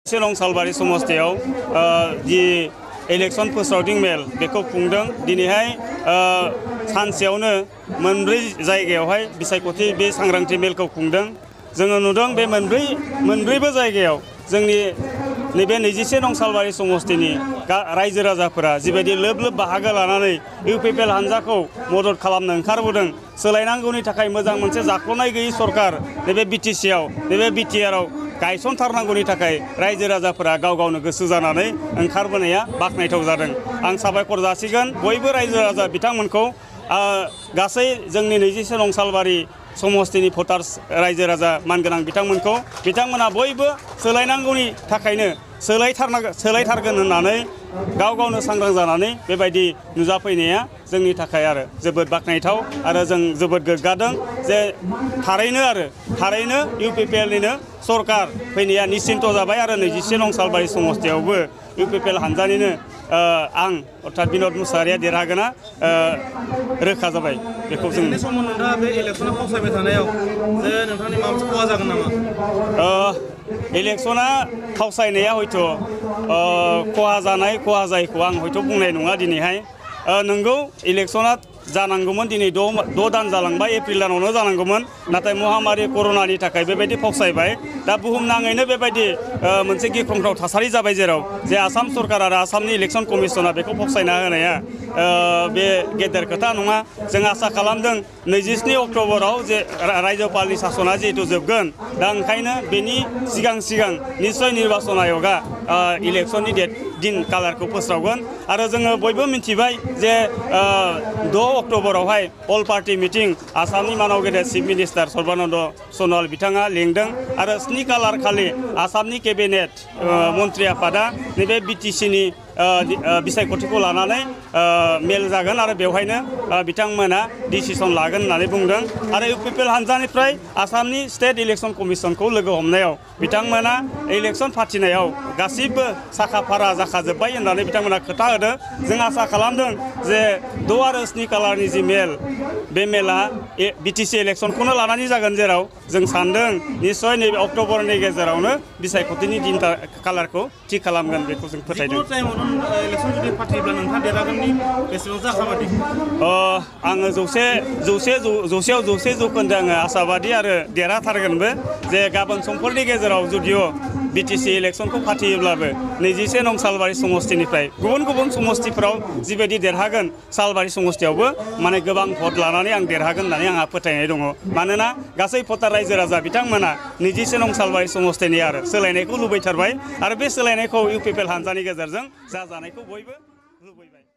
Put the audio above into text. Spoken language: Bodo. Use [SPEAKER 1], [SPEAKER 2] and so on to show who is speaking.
[SPEAKER 1] शिलं सालबारि समस्थियाव जि इलेक्शन फोसावदिं मेल बेखौ खुंदों दिनैहाय सानसेयावनो मोनब्रै जायगायावहाय बिसायख'थि बे सांग्रांथि मेलखौ खुंदों। जोङो नुदों बे मोनब्रैबो जायगायाव जोंनि नैबे 21 नं सालबारि समस्थिनि रायजो राजाफोरा जिबायदि लोब लोब बाहागो लानानै इउपिपिएल हान्जाखौ मदद खालामनो ओंखारबोदों। सोलायनांगौनि थाखाय मोजां मोनसे जाख्ल'नाय गैयै सरकार नैबे बिटिसिआव नैबे बिटिआरआव गायसनथारनांगौनि थाखाय रायजो राजाफोरा गाव गावनो गोसो जानानै ओंखारबोनाया बाख्नायथाव जादों। आं साबायखर जासिगोन बयबो रायजो राजा बिथांमोनखौ गासै जोंनि 21 नं सालबारि समस्थिनि भटार्स रायजो राजा मानगोनां बिथांमोना बयबो सोलायनांगौनि थाखायनो सोलायथारगोन होननानै गाव गावनो सांग्रां जानानै बेबायदि नुजाफैनाया जोंनि थाखाय आरो जोबोद बाख्नायथाव आरो जों जोबोद गोग्गादों जे थारैनो इउपिपिएलनिनो सरकार फैनाया निश्चिन्त जाबाय आरो 21 नं सालबारि समस्थियावबो इउपिपिएल हान्जानिनो आं अर्थात बिनद मुसाहारिया देरहागोना रोखा जाबाय। बेखौ जों
[SPEAKER 2] बे समाव नोंथाङा बे इलेक्शना फावसायबाय थानायाव जे नोंथांनि माबा मोनसे खहा जागोन नामा?
[SPEAKER 1] इलेक्शना फावसायनाया हयथ' खहा जायखौ आं हयथ' बुंनाय नङा दिनैहाय। नंगौ इलेक्शना जानांगौमोन दिनै 6 दान जालांबाय एप्रिल दानावनो जानांगौमोन नाथाय महामारी कर'नानि थाखाय बेबायदि फावसायबाय। दा बुहुमनाङैनो बेबायदि मोनसे गिख्रंथाव थासारि जाबाय जेराव जे आसाम सरकार आरो आसामनि इलेक्शन कमिसना बेखौ फावसायना होनाया बे गेदेर खोथा नङा। जों आसा खालामदों 27 अक्ट'बराव जे रायजोपालनि सासना जिहेतु जोबगोन दा ओंखायनो बेनि सिगां निश्चय निर्वाचन आय'गा इलेक्शननि दिन कालारखौ फोस्रावगोन आरो जोङो बयबो मिथिबाय जे 6 अक्ट'बरावहाय अल पार्टी मिटिं आसामनि मानाव गेदेर चिफ मिनिस्टार सर्बानन्द सन'वाल बिथाङा लिंदों आरो 7 कालार खालि आसामनि केबिनेट मन्त्रि आफादा नैबे बिटिसिनि बिसायख'थिखौ लानानै मेल जागोन आरो बेवहायनो बिथांमोना डिसिसन लागोन होननानै बुंदों आरो इउपिपिएल हान्जानिफ्राय आसामनि स्टेट इलेक्शन कमिसनखौ लोगो हमनायाव बिथांमोना इलेक्शन फाथिनायाव गासिबो साखा फारा जाखाजोब्बाय होननानै बिथांमोना खोथा होदों। जों आसा खालामदों जे 6 आरो 7 कालारनि जि मेल बे मेला बिटिसि इलेक्शनखौनो लानानै जागोन जेराव जों सान्दों निश्चय नैबे अक्ट'बरनि गेजेरावनो बिसायख'थिनि दिन कालारखौ थि खालामगोन बेखौ जों फोथायदों।
[SPEAKER 2] इलेक्शन जुदि फाथियोब्ला नोंथाङा देरहागोननि बेसेबां आशाबादि?
[SPEAKER 1] आङो 100% आङो आशाबादि आरो देरहाथारगोनबो जे गाबोन समफोरनि गेजेराव जुदिअ बिटिसि इलेक्शनखौ फाथियोब्लाबो 21 नं सालबारि समस्थिनिफ्राय गुबुन समस्थिफोराव जिबायदि देरहागोन सालबारि समस्थियावबो माने गोबां भट लानानै आं देरहागोन होननानै आंहा फोथायनाय दङ। मानोना गासै भटार रायजो राजा बिथांमोना 21 नं सालबारि समस्थिनि आरो सोलायनायखौ लुबैथारबाय आरो बे सोलायनायखौ इउपिपिएल हान्जानि गेजेरजों जाजानायखौ बयबो लुबैबाय।